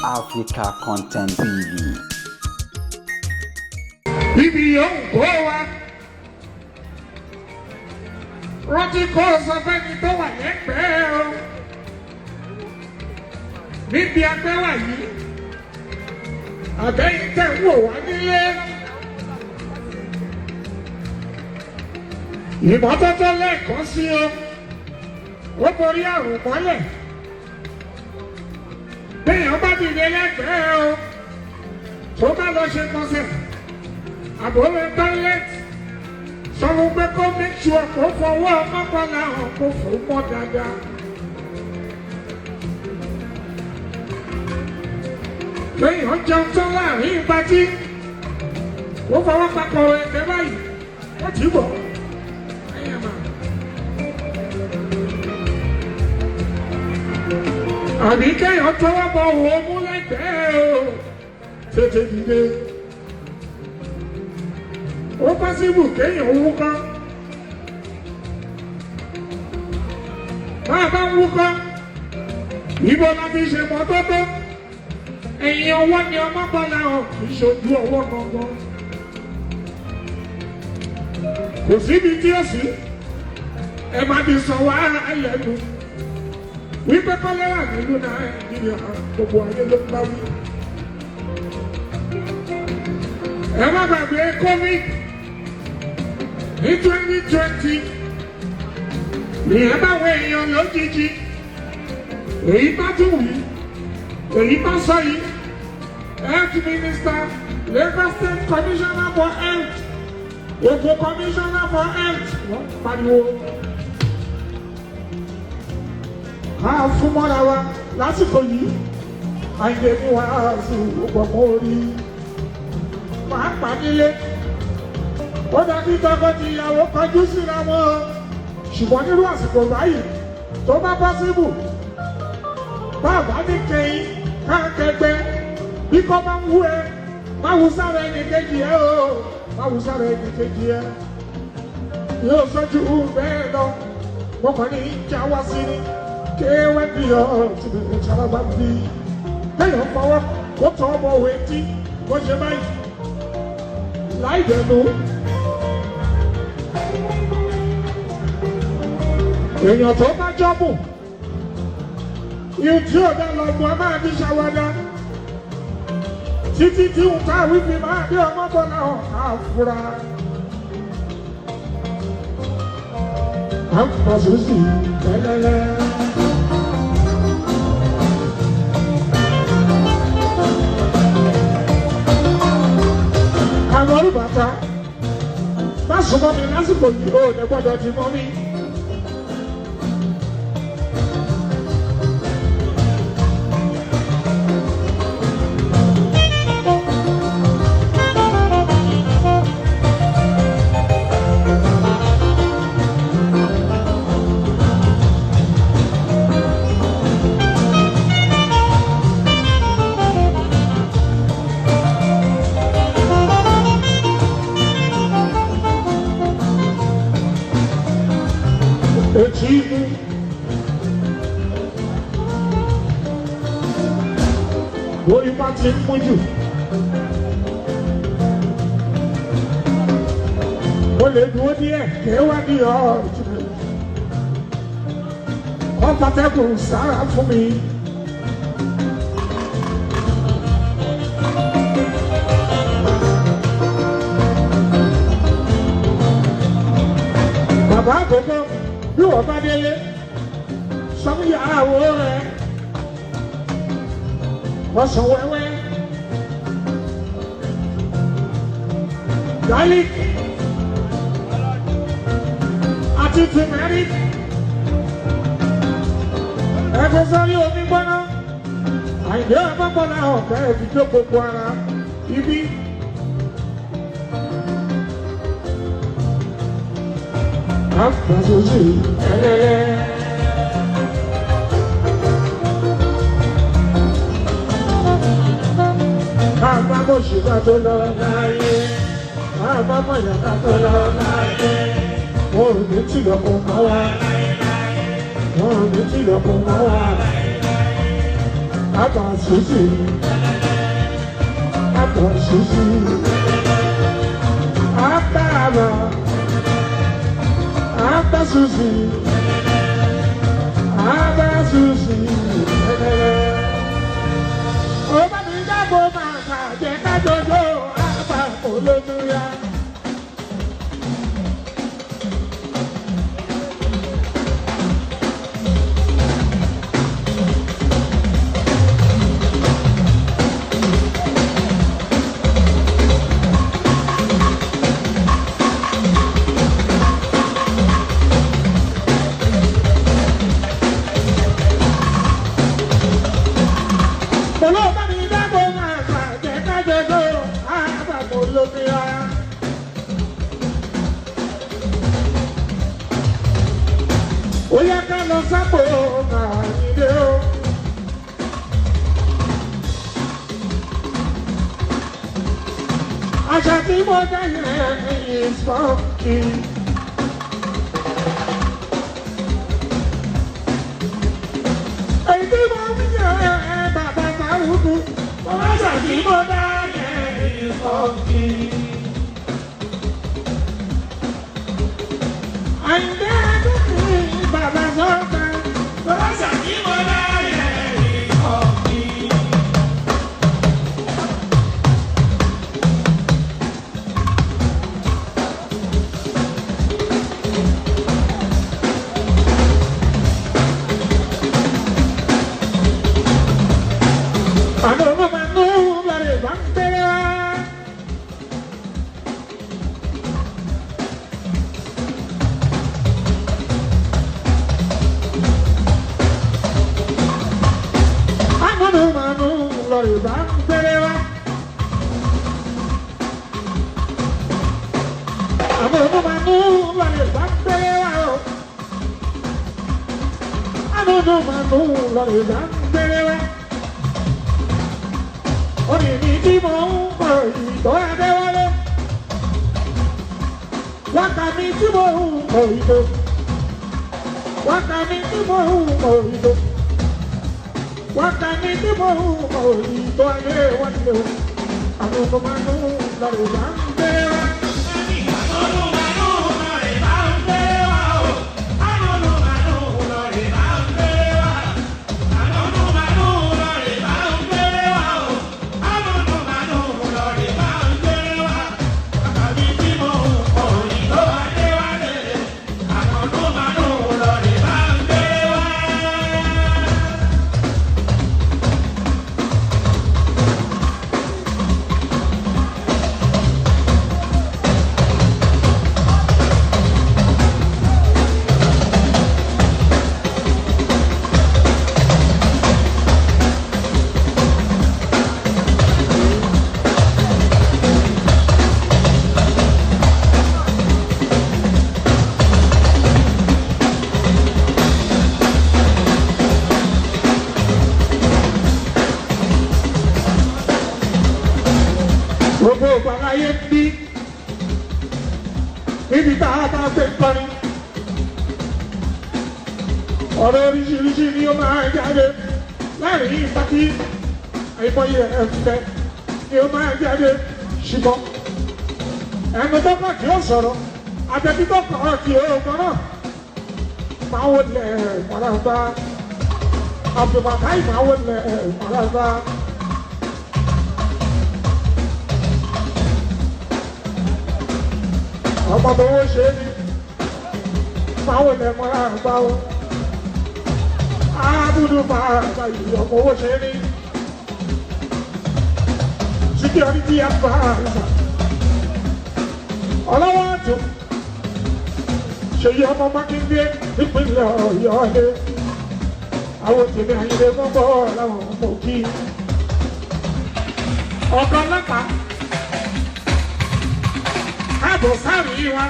Africa Content TV. Ibi yòówù kó wa. Rántí kó o sọ fẹ́ni tó wà lẹ́gbẹ̀ẹ́ o. Níbi agbẹ́wà yìí, àbẹ́yìn tẹ̀ ń wò wá nílé. Ìmọ́tótó lẹ́ẹ̀kan sí o, ó borí àrùn mọ́lẹ̀. Béèyàn bá dìde lẹ́gbẹ̀ẹ́ o, tó bá lọ ṣe kọsẹ̀, àbúrò tọ́lẹ́tì, sọ fún pé kó make sure kó fọwọ́ mọ́kànlá hàn kó fò mọ́ dáadáa. Kéèyàn jẹun tán láàrin ìpatí, kó fọwọ́ papọ̀ ẹ̀kẹ́ báyìí, ó ti bọ̀. Àbí kéèyàn tọwọ́ bọ̀ wò ó mú lẹ́gbẹ̀ẹ́ o, tètè dìde. Ó pọ́sibù kéèyàn wúkọ́. Bá a bá ń wúkọ́, ibo la fi ṣe mọ́tótó? Ẹ̀yìn ọwọ́ ni ọmọ bọ́lá hàn, kì í ṣojú ọwọ́ gangan. Kò síbi tí ó sí, ẹ má fi sọ wá lẹ́nu. Wípé kọ́lẹ́rà nílùú Nàìjíríà, gbogbo ayé ló ń bá wí. Ẹ má gbàgbé COVID ní 2020, ìyẹn báwọn èèyàn lójijì. Èyí bá tún wí, èyí bá sọ yìí, Health Minister, Lagos State Commissioner for Health, Ogun Commissioner for Health, wọ́n pariwo. Ká fún mọ́ra wa lásìkò yìí, àìlè ní wàásù ọgbọ̀n orí. Pàápàá nílé, ó dàbí tọkọ-tìyàwó kọjú síra wọn o. Ṣùgbọ́n nírú àsìkò báyìí, tó bá pọ́síbù, bàbá ní kẹyìn káàkẹgbẹ́, bí kò bá ń wú ẹ, má wú sára ẹnì kejì ẹ o, má wú sára ẹnì kejì ẹ. Yóò sọ́jú bẹ́ẹ̀ lọ, mo kàn ní ìjà wá sí ni, kéwẹ́ bí ọ ti bẹ̀rẹ̀ sárábà bí. Kéèyàn fọwọ́ kó tọ́ ọmọ òwe tí bó ṣe báyìí láì dẹnu. Èèyàn tó bá jọ́bù, ihun tí ò dá lọ mú a máa fi ṣàwádà. Títí tí ń ká wípé máa dé ọmọ bọ́lá ọ̀hún àfúrá. À ń pọ̀ sísì tẹ́lẹ̀lẹ́. Àwọn olùbàtà má súnmọ́ mi lásìkò yìí, ó lè gbọ́dọ̀ ti mọ́ mi. Etí inú. Orí bá ti ń mú jù. Mo lè dúró díẹ̀ kéwàá ní ọ̀rọ̀. Kọ́pàtẹ́kùn sára fún mi. Bàbá àkókò bí wọ́n bá délé, sọ́múyàwó rẹ̀, wọ́n sọ wẹ́wẹ́. Garlic àti turmeric. Ẹgbẹ́ sọ́rí omi gbọ́ná. Àìdé ọmọkànlá ọ̀gá ẹ̀mí tó gbogbo ara ibi. Àpàṣọ́sì ẹlẹ́lẹ́. Ká má mọ̀ ṣùgbọ́n tó lọ láyé. Ká má mọ̀ yàtọ̀ tó lọ láyé. Wọ́n ò ní tìlọ̀kùn mọ́ wa. Wọ́n ò ní tìlọ̀kùn mọ́ wa. Abba Susi, Abba Susi, Abba Abba, Abba Susi, Abba Susi. Ó bá mi dábò máa bàjẹ́ kájọjọ́ Abba olómìnira. Ó yá ká lọ sápò Àyìndé o. Àṣà tí mo dá yẹn is funky. Èyí tí mo ń yẹ bàbá Fárúkú. Àṣà tí mo dá yẹn is funky. Àyìndé Adékùnrin bàbá sọ́ọ̀tà. Àṣà tí mo dá yẹn is funky. Gbogbo ìgbàláyé ń bí níbi tá a bá gbé kọrin. Ọ̀rọ̀ oríṣiríṣi ni ó máa ń jáde láàrin ìpàtí àìmọye ẹ̀fẹ̀ ni ó máa ń jáde ṣùgbọ́n ẹnu tó kàn kí ó sọ̀rọ̀ àtẹ̀tí tó kàn kí ó gbọ́rọ̀ máa wọlé mọ̀láńbá àbùbàkáì máa wọlé mọ̀láńbá. Ọmọ tó wọ́n ṣe é ní máa wọlé mọ̀láńbá o. Abudu bàbá yìí ọmọ owó ṣe ní. Security advisor. Ọlọ́wọ́ àtò. Ṣèyí ọmọ Mákindé nípínlẹ̀ Ọ̀yọ́ dé. Àwọn tèmi Àyìndé gbọ́ngbọ́ làwọn ọmọ òkì. Ọ̀gá ọlọ́pàá. Káàbọ̀ sáré wa.